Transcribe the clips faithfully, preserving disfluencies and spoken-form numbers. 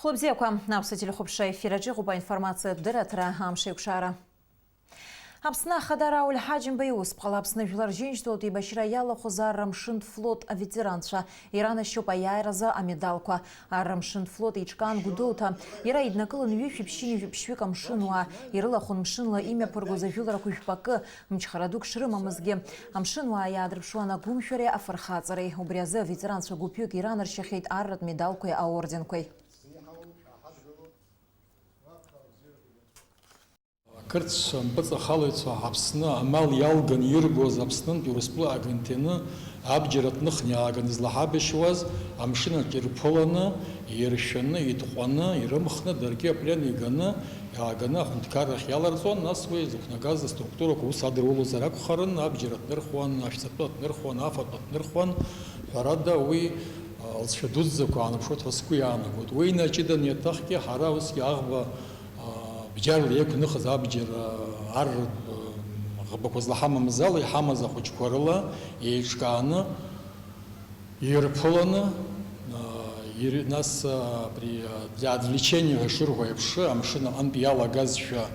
Хәлыбзиақәа, аԥсуа телехәаԥшра ефир аҿы иҟоуп аинформациатә дырраҭара «Амш еиқәшара». Аԥсны Ахада Рауль Ҳаџьымба иусԥҟала Аԥсны Жәлар Џьынџьтәылатә еибашьра иалахәыз Арра Мшынтә флот аветеранцәа иранашьоуп аиааиразы амедалқәа. Арра Мшынтә флот еиҿкаан Гәдоуҭа. Иара иднакылан ҩышәи ԥшьынҩажәи ԥшьҩык амшынуаа, ирылахәын мшынла имҩаԥыргоз ажәыларақәа жәпакы, мчхара дук шрымамызгьы. Амшынуаа иаадырԥшуан агәымшәареи афырхаҵареи. Убри азы аветеранцәа гәыԥҩык иранаршьахьеит арратә медалқәеи аорденқәеи. Ақырҭцәа, ампыҵахалаҩцәа Аԥсны амал иалган иргоз Аԥснынтәи Урыстәыла агынҭианы абџьар аҭныхны иааганы излаҳабашьуаз амшын аҿы ирԥыланы, иршәаны, итҟәаны, ирымхны, даргьы аплен иганы, иааганы аҳәынҭқаррахь иаларҵон, нас уи зықәнагаз аструктурақәа ус адырулозар акәхарын, абџьар аҭнырхуан, ашәҵатәы аҭнырхуан, афатә аҭнырхуан, ҳәарада, уи, а, алҵшәа дуӡӡақәа аанаԥшуеит ҳәа сгәы иаанагоит. Уи инаҷыданы иаҭахгьы ҳара усгьы аӷба, а, бџьарла иқәныхыз абџьар, а, ар, а, ӷбақәа злаҳамамыз ала иҳамаз ахәыҷқәа рыла еиҿкааны, ирԥыланы, а, ир-, нас, а, абри, а, для отвлечения ҳәа шырҳәо еиԥш, амшын аҟынтә иалагазшәа, а,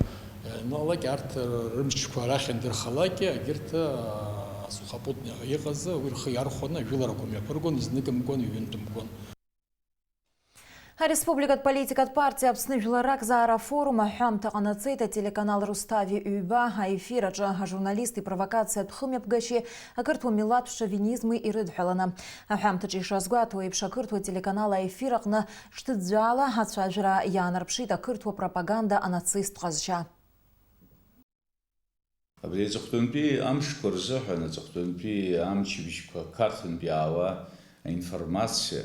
ианалак, арҭ рымчқәа арахь иандырхалакгьы, егьырҭ, а, сухопутный ҳәа иҟаз, уи рхы иархәаны, ажәыларақәа мҩаԥыргон, изныкымкәан, иҩынтәымкәан. Ареспубликатә политикатә партиа Аԥсны жәлар ракзаара афорум аҳәамҭа ҟанаҵеит ателеканал Рустави ҩба аефир аҿы. Ажурналист ипровокациатә хымҩаԥгашьеи ақырҭуа милаҭ шовинизми ирыдҳәаланы. Аҳәамҭаҿы ишазгәаҭоу еиԥш, ақырҭуа телеканал аефир аҟны ҿҭыӡәӡәаала ацәажәара иаанарԥшит ақырҭуа пропаганда анацист ҟазшьа. Абри аҵыхәтәантәи амшқәа рзыҳәан, аҵыхәтәантәи амчыбжьқәа Қарҭынтә иаауа аинформациа,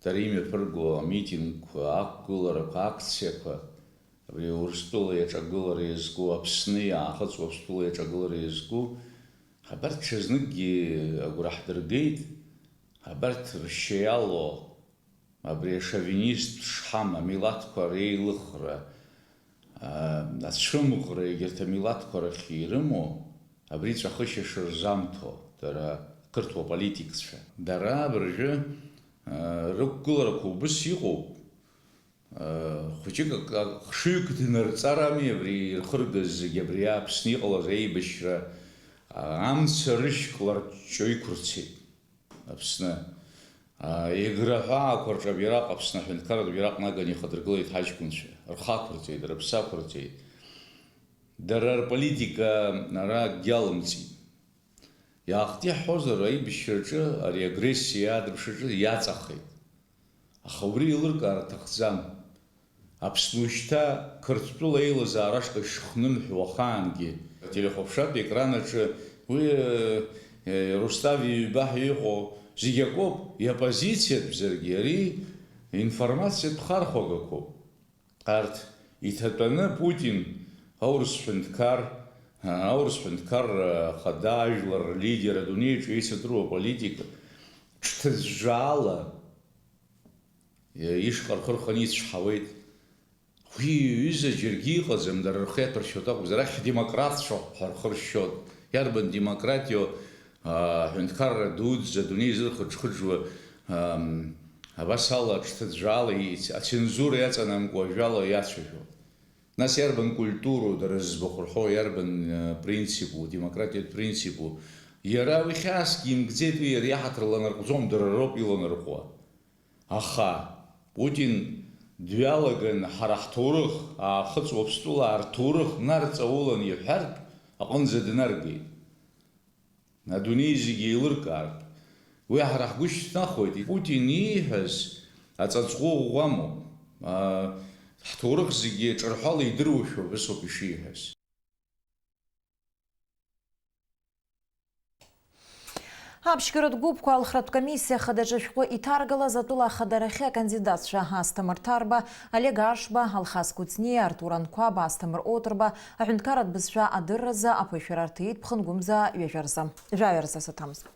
дара имҩаԥырго амитингқәа, ақәгыларақәа, акциақәа, абри Урыстәыла иаҿагылара иазку, Аԥсны иаахыҵуа Аԥстәыла иаҿагылара иазку, абарҭ ҽазныкгьы агәра ҳдыргеит, абарҭ ршьа иалоу, абри ашовинисттә шҳам, амилаҭқәа реилыхра, а, ацәымӷра, егьырҭ амилаҭқәа рахь ирымоу, абри ҵәахышьа шырзамҭо, дара қырҭуа политикцәа. Дара абыржәы, а, рықәгыларақәа убыс иҟоуп, а, хәыҷык ак-, ак-, хшыҩк днарҵарами абри ирхыргаз зегьы, абри Аԥсны иҟалаз аибашьра, а, амца рышькларҷҷо иқәырцеит. Аԥсны. А, Егра ҳәаақәа рҿы абираҟ, Аԥсны аҳәынҭқарратә бираҟ наганы ихадыргылеит ҳаҷкәынцәа. Рхы ақәырҵеит, рыԥсы ақәырҵеит. Дара рполитика ара акгьы алымҵит. Иаахтиаҳәозар, аибашьраҿы, ари агрессиа иаадырԥшраҿы иаҵахеит. Аха убри еилыркаар аҭахӡам. Аԥсны ушьҭа Қырҭтәыла аилазаара ашҟа ишхнымҳәуа ахаангьы, ателехәаԥшратә екран аҿы уи, э, э, Рустав иҩба ҳәа иҟоу зегь акоуп, иоппозициатәзаргьы ари информациатә хархәагақәоуп. Арҭ иҭатәаны Путин, аурыс ҳәынҭқар, аурыс ҳәынҭқарра хада, ажәлар рлидер, адунеиаҿ еицырдыруа политик, ҽҭыӡәӡәаала ишҟа рхы рханы ицәҳауеит. Уи иҩыза џьаргьы иҟаӡам, дара рхы иаҭәаршьоит акәымзар, арахь демократцәоуп ҳәа рхы ршьоит. Иарбан демократиоу, аа, аҳәынҭқарра дуӡӡа адунеи зырхыџхыџуа, ам, абас ала ҽҭыӡәӡәаала иц-, ацензура иаҵанамкуа ажәала иацәажәо? Нас иарбан культуроу дара зыӡбахә рҳәо, иарбан, а, принципу, демократиатә принципу? Иара уи хьаасгьы имкӡеит, уи иара иаҳаҭыр ланарҟәӡом, дара роуп иланарҟәуа. Аха Путин дҩалаган, ҳара ҳҭоурых, аахыҵ Уаԥстәылаа рҭоурых нарҵаулан иҳәартә аҟынӡа днаргеит. Адунеи зегьы еилыркаартә. Уи ҳара ҳгәы шьҭнахуеит, Путин ииҳәаз аҵаҵӷәы ӷәӷәамоуп. А, ҳҭоурых зегьы ҿырҳәала идыруашәа убасоуп ишиҳәаз. Аԥшьгаратә гәыԥқәа алхратә комиссиа хадаҿы ашәҟәы иҭаргалаз атәыла ахадарахьы акандидатцәа Асҭамыр Ҭарба, Олег Ашба, Алхас Кәыҵниа, Артур Анқәаба, Асҭамыр Оҭырба, аҳәынҭқарратә бызшәа адырразы аԥышәара рҭеит ԥхынгәымза ҩажәа рзы, жәаҩа рзы асаҭамза.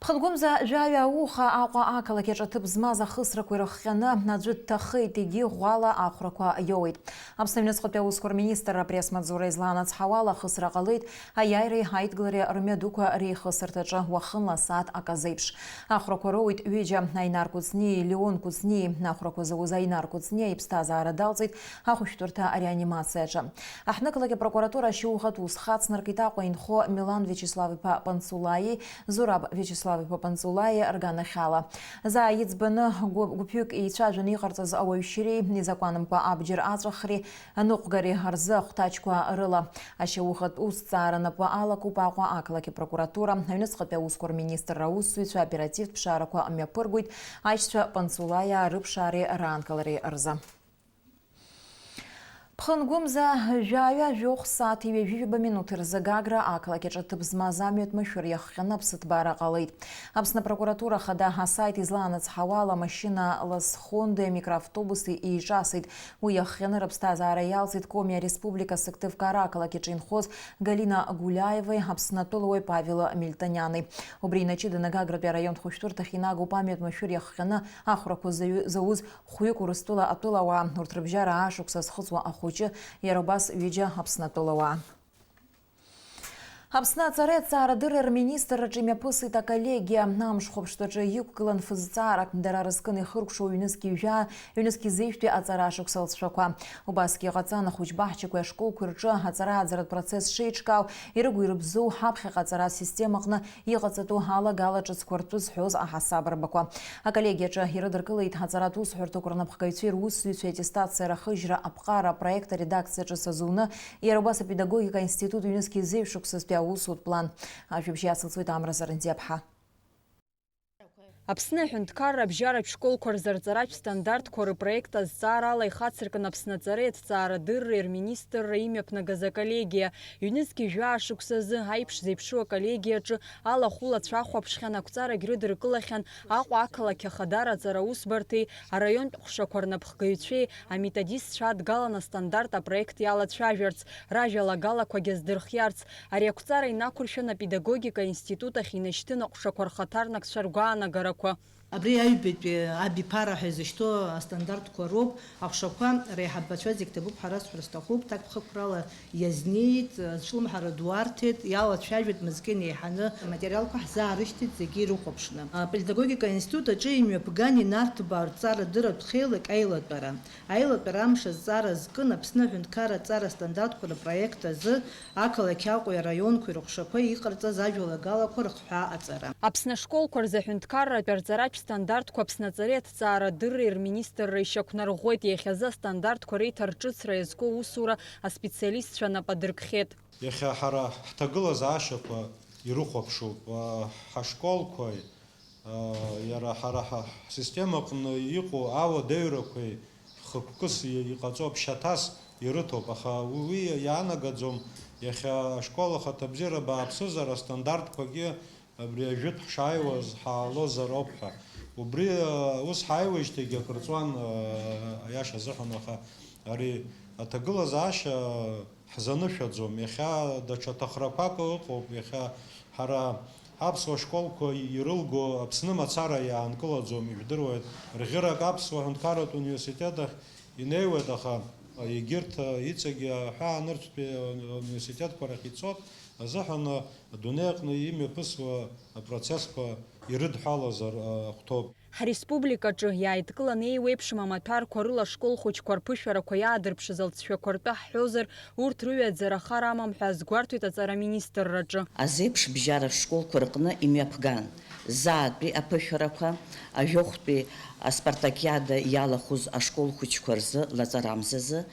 Ԥхынгәымза жәаҩа ауха Аҟәа ақалақь аҿы аҭыԥ змаз ахысрақәа ирыхҟьаны аӡәы дҭахеит, егьи ӷәӷәала ахәрақәа иоуеит. Аԥсны аҩныҵҟатәи аусқәа рминистрра апресс-маҵзура излаанацҳауала, ахысра ҟалеит аиааиреи аидгылареи рмҩадуқәа реихысырҭаҿы уахынла асааҭ аказеиԥш. Ахәрақәа роуеит ҩыџьа, Аинар Кәыҵниеи Леон Кәыҵниеи. Ахәрақәа зауз Аинар Кәыҵниа иԥсҭазаара далҵит ахәышәтәырҭа реанимациаҿы. Аҳҭнықалақь апрокуратура ашьауӷатә ус хацнаркит Аҟәа инхо Милан Виачеслав-иԥа Панцулаиеи Зураб Виачеслав-иԥа Панцулаиеи рганахьала. Заа иӡбаны гәы-, гәыԥҩык еицәажәаны иҟарҵаз ауаҩшьреи изакәанымкәа абџьар аҵәахреи аныҟәгареи рзы ахәҭаҷқәа рыла ашьауӷатә ус ҵаара напы алакуп Аҟәа ақалақь апрокуратура, аҩныҵҟатәи аусқәа рминистрра аусзуҩцәа аоперативтә ԥшаарақәа мҩаԥыргоит аишьцәа Панцулаиаа рыԥшаареи раанкылареи рзы. Ԥхынгәымза жәаҩа жәохә сааҭи ҩажәи ҩба минуҭи рзы Гагра ақалақь аҿы ҭыԥ змаз амҩатә машәыр иахҟьаны аԥсыҭбаара ҟалеит. Аԥсны апрокуратура ахада асайт излаанацҳауала, амашьына Лас Хондеи амикроавтобуси еиҿасит. Уи иахҟьаны рыԥсҭазаара иалҵит Коми Ареспублика Сыктывкар ақалақь аҿы инхоз Галина Гуляевеи Аԥсны атәылауаҩ Павел Мельтониани. Убри инаҷыданы Гагратәи араионтә хәышәтәырҭахь инагоуп амҩатә машәыр иахҟьаны ахәрақәа заҩ-, зауз хәҩык Урыстәыла атәылауаа, урҭ рыбжьара аашықәса зхыҵуа ахәыҷы, иара убас ҩыџьа Аԥсны атәылауаа. Аԥсны аҵареи аҭҵаарадырреи рминистрраҿы имҩаԥысит аколлегиа. Амш хәаԥштәаҿы иқәгылан фызҵаарак, дара рызкын ихыркәшоу ҩнызқь ҩажәа, ҩнызқь зеижәтәи аҵара ашықәса лҵшәақәа. Убасгьы иҟаҵан ахәыҷбаҳчақәеи ашколқәеи рҿы аҵара-ааӡаратә процесс шеиҿкаау, ирыгу-ирыбзоу ҳаԥхьаҟа аҵара асистемаҟны иҟаҵатәу алагала ҿыцқәа ртәы зҳәоз аҳасаб рбақәа. Аколлегиаҿы ирыдыркылеит аҵаратә усҳәарҭақәа рнапхгаҩцәеи русзуҩцәеи аттестациа рахыжьра аԥҟара апроект аредакциаҿы сазуны, иара убас апедагогика аинститут ҩнызқь зеижә шықәсазтәи аусутә план. Ажәабжь иацылҵоит Амра Зарандиаԥҳа. Аԥсны аҳәынҭқарра абжьаратә школқәа рзы арҵаратә стандартқәа рыпроект азҵаарала ихацыркын Аԥсны аҵареи аҭҵаарадырреи рминистрра имҩаԥнагаз аколлегиа. Ҩнызқь жәаа шықәсазы аиԥш зеиԥшу аколлегиаҿы алахәылацәа ахәаԥшхьан, ақәҵарагь рыдыркылахьан Аҟәа ақалақь ахадара аҵара усбарҭеи араионтә ҟәшақәа рнапхгаҩцәеи аметодистцәа адгалан астандарт апроект иалацәажәарц, ражәалагалақәагьы аздырхиарц. Ари ақәҵара инақәыршәан апедагогика аинститут ахь инашьҭын аҟәшақәа рхаҭарнакцәа ргәаанагарақәа. Абри аҩбатәи абиԥара ҳәа изышьҭоу астандартқәа роуп. Аҟәшақәа реиҳабацәа зегь ҭабуп ҳәа расҳәар сҭахуп, ҭакԥхықәрала иазнеит, зҿлымҳара ду арҭеит, иалацәажәеит мызкы инеиҳаны, аматериалқәа ҳзаарышьҭит зегьы ирыхәаԥшны. Апедагогика аинститут аҿы имҩаԥган инарҭбаа рҵарадырратә хеилак аилатәара. Аилатәара амш азҵаара зкын Аԥсны аҳәынҭқарра аҵара астандартқәа рпроект азы ақалақь Аҟәеи араионқәеи рыҟәшақәа иҟарҵаз ажәалагалақәа рыхҳәаа аҵара. Аԥсны ашколқәа рзы аҳәынҭқарратә арҵаратә стандартқәа Аԥсны аҵареи аҭҵаарадырреи рминистрра ишьақәнарӷәӷәеит, иахьазы астандартқәа реиҭарҿыцра иазку аусура аспециалистцәа нап адыркхьеит. Иахьа ҳара ҳҭагылазаашьақәа ирыхәаԥшуп, а, ҳашколқәеи, а, иара ҳара ҳа-, ҳсистемаҟны иҟоу ауадаҩрақәеи хықәкыс и-, иҟаҵоу ԥшьаҭас ирыҭоуп, аха уи иаанагаӡом, иахьа ашкол ахаҭабзиара бааԥсызар, астандартқәагьы абри ажәытә ҳшааиуаз ҳаалозар ауп ҳәа. Убри, а, ус ҳааиуеижьҭеигьы акыр ҵуан, а, аиаша азыҳәан, аха ари аҭагылазаашьа ҳзанышәаӡом. Иахьа даҽа ҭахрақәак ыҟоуп. Иахьа ҳара аԥсуа школқәа ирылго Аԥсны мацара иаанкылаӡом, ижәдыруеит. Рӷьырак аԥсуа ҳәынҭқарратә университет ахь инеиуеит, аха егьырҭ иҵегьы аҳәаанырцәтәи ауниверситетқәа рахь ицоит азыҳәан адунеи аҟны имҩаԥысуа апроцессқәа ирыдҳәалазар ахәҭоуп. Ҳреспубликаҿы иааидкыланы еиуеиԥшым амаҭәарқәа рыла ашкол хәыҷқәа рԥышәарақәа иаадырԥшыз алҵшәақәа ртәы ҳҳәозар, урҭ рыҩаӡара хар амам ҳәа азгәарҭоит аҵара министрраҿы. Азеиԥш бжьара школқәа рҟны имҩаԥган заатәи аԥышәарақәа, ажәохәтәи аспартакиада иалахәыз ашкол хәыҷқәа рзы лаҵарамзазы,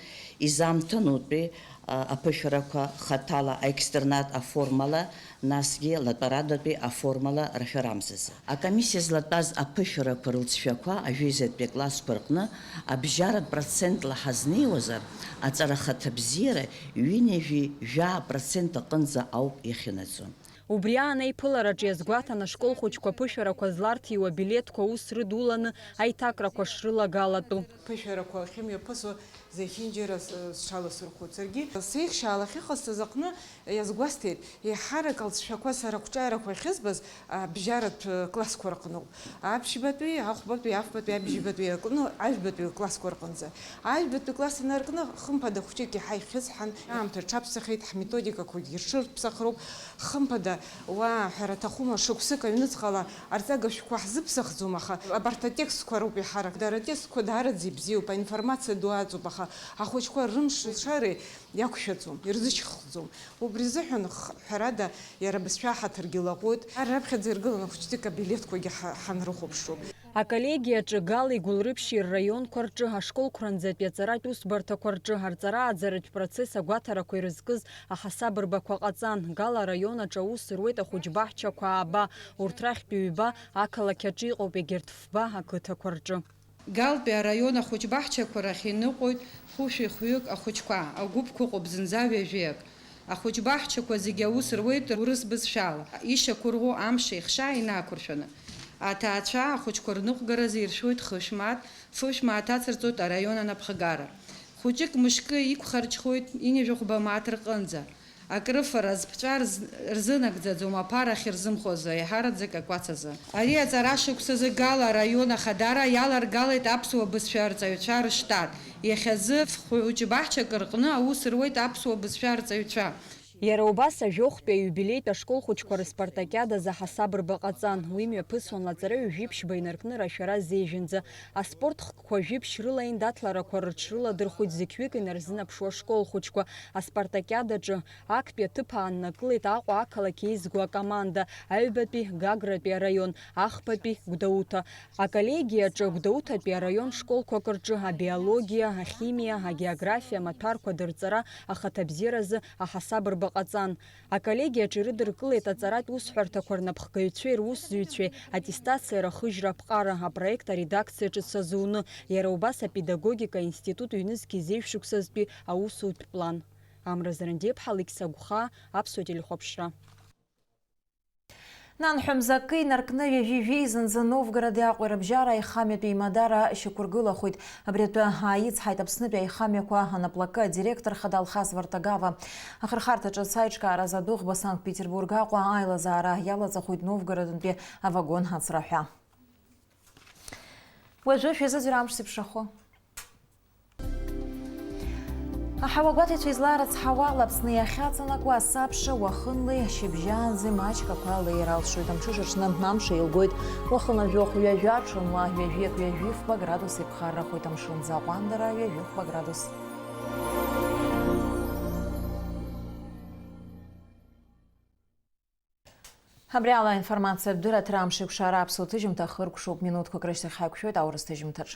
изаамҭанутәи, а, аԥышәарақәа хаҭала аекстернат аформала, насгьы латәарадатәи аформала рашәарамзазы. Акомиссиа златәаз аԥышәарақәа рылҵшәақәа ажәеизатәи аклассқәа рҟны абжьаратә процентла ҳазнеиуазар, аҵара ахаҭабзиара ҩынҩажәи жәаа процент аҟынӡа ауп иахьынаӡо. Убри аан аиԥылараҿы иазгәаҭан ашкол хәыҷқәа ԥышәарақәа зларҭиуа билеҭқәа аус рыдуланы аиҭакрақәа шрылагалатәу. Ԥышәарақәа ахьымҩаԥысуа зехьынџьара с-, сҽаласырхәуеит. Саргьы сеихшьаала ахьыҟасҵаз аҟны иазгәасҭеит, еиҳарак алҵшәақәа сара ақәҿиарақәа ахьызбаз абжьаратә классқәа рҟноуп. Аԥшьбатәи, ахәбатәи, афбатәи, абжьбатәи аҟны, аҩбатәи классқәа рҟынӡа. Аҩбатәи класс инаркны, хымԥада, хәҷык иаҳа ихьысҳан, аамҭа рҽаԥсахеит, ҳметодикақәагьы рҽырԥсахроуп. Хымԥада, уа, ҳәара аҭахума, шықәсык аҩныҵҟала арҵага шәҟәқәа ҳзыԥсахӡом, аха абарҭ атекстқәа роуп иаҳарак. Дара атекстқәа даараӡа ибзиоуп, аинформациа ду аҵоуп, аха ахәыҷқәа рымш лшареи иақәшәаӡом, ирзышьхӡом. Убри азыҳәан, х-, ҳәарада, иара абызшәа аҳаҭыргьы лаҟәуеит. Ар раԥхьаӡа иргыланы ахәыҷтәык абилеҭқәагьы ҳа-, ҳанрыхәаԥшуп. Аколлегиаҿы Гал игәылрыԥшьи рраионқәа рҿы ашколқәранӡатәи аҵаратә усбарҭақәа рҿы арҵара-ааӡаратә процесс агәаҭарақәа ирызкыз аҳасабырбақәа ҟаҵан. Гал араион аҿы аус руеит ахәыҷбаҳчақәа ааба, урҭ рахьтә ҩба ақалақь аҿы иҟоуп, егьырҭ фба ақыҭақәа рҿы. Галтәи араион ахәыҷбаҳчақәа рахь иныҟәоит хәышәи хҩык ахәыҷқәа, агәыԥқәа ыҟоуп зынӡа ҩажәиак. Ахәыҷбаҳчақәа зегьы аус руеит урыс бызшәала, ишьақәырӷәӷәо амш еихшьаа инақәыршәаны. Аҭаацәа ахәыҷқәа рныҟәгаразы иршәоит хышә мааҭ, фышә мааҭ ацырҵоит араион анапхгара. Хәыҷык мышкы иқәхарџьхоит ҩажәи хәба мааҭ рҟынӡа. Акрыфара зԥҵәа рз-, рзынагӡаӡом аԥара ахьырзымхоз аиҳараӡак акәац азы. Ари аҵара шықәсазы Гал араион Ахадара иаларгалеит аԥсуа бызшәа арҵаҩцәа рыштат. Иахьазы ф-, хәыҷбаҳчак рҟны аус руеит аԥсуа бызшәа арҵаҩцәа. Иара убас ажәохәтәи аиубилеитә ашкол хәыҷқәа рыспартакиадазы аҳасабырба ҟаҵан. Уи мҩаԥысуан лаҵараҩ жәиԥшьба инаркны рашәара азеижәынӡа. Аспорт хкқәа жәиԥшь рыла аиндаҭларақәа рыҽрыладырхәит зықьҩык инарзынаԥшуа ашкол хәыҷқәа. Аспартакиадаҿы актәи аҭыԥ ааннакылеит Аҟәа ақалақь еизго акоманда, аҩбатәи Гагратәи араион, ахԥатәи Гәдоуҭа. Аколлегиаҿы Гәдоуҭатәи араион школқәак рҿы абиологиа, ахимиа, агеографиа амаҭәарқәа дырҵара ахаҭабзиаразы аҳасабырба ҟаҵан. Аколлегиаҿы ирыдыркылеит аҵаратә усҳәарҭақәа рнапхгаҩцәеи русзуҩцәеи аттестациа рахыжьра аԥҟара. Апроект аредакциа ҿыц азуны, иара убас апедагогика аинститут ҩнызқь зежә шықәсазтәи аусутә план. Амра Зарандеиԥҳа, Алықьса Гәхаа, Аԥсуа телехәаԥшра. Нанҳәа мзакы инаркны ҩажәи жәеизынӡа Новгороди Аҟәеи рыбжьара аихамҩатәи еимадара шьақәыргылахоит. Абри атәы ааицҳаит Аԥснытәи аихамҩақәа анаплакы адиректор хада Алхас Вартагава. Ахырхарҭа ҿыц аиҿкааразы адәыӷба Санкт-Петербург Аҟәа аилазаара иалаҵахоит Новгородынтәи авагон ацраҳәа. Уажәы шәазыӡырҩ амш зеиԥшрахо. Аҳауагәаҭаҩцәа излаарыцҳауа ала Аԥсны иахьаҵанакуа асабша уахынлеи шьыбжьаанӡеи маҷк ақәа леир алшоит. Амҽыша аҽны амш еилгоит. Уахынла жәохә ҩажәа, ҽынла ҩажәи акы ҩажәи фба градус еиқәхаррахоит. Амшын аӡы аҟәандара ҩажәи фба градус. Абри ала аинформациатә дырраҭара амш еиқәшара аԥсуа ҭыжьымҭа хыркәшоуп. Минуҭқәак рышьҭахь ҳаиқәшәоит аурыс ҭыжьымҭаҿ.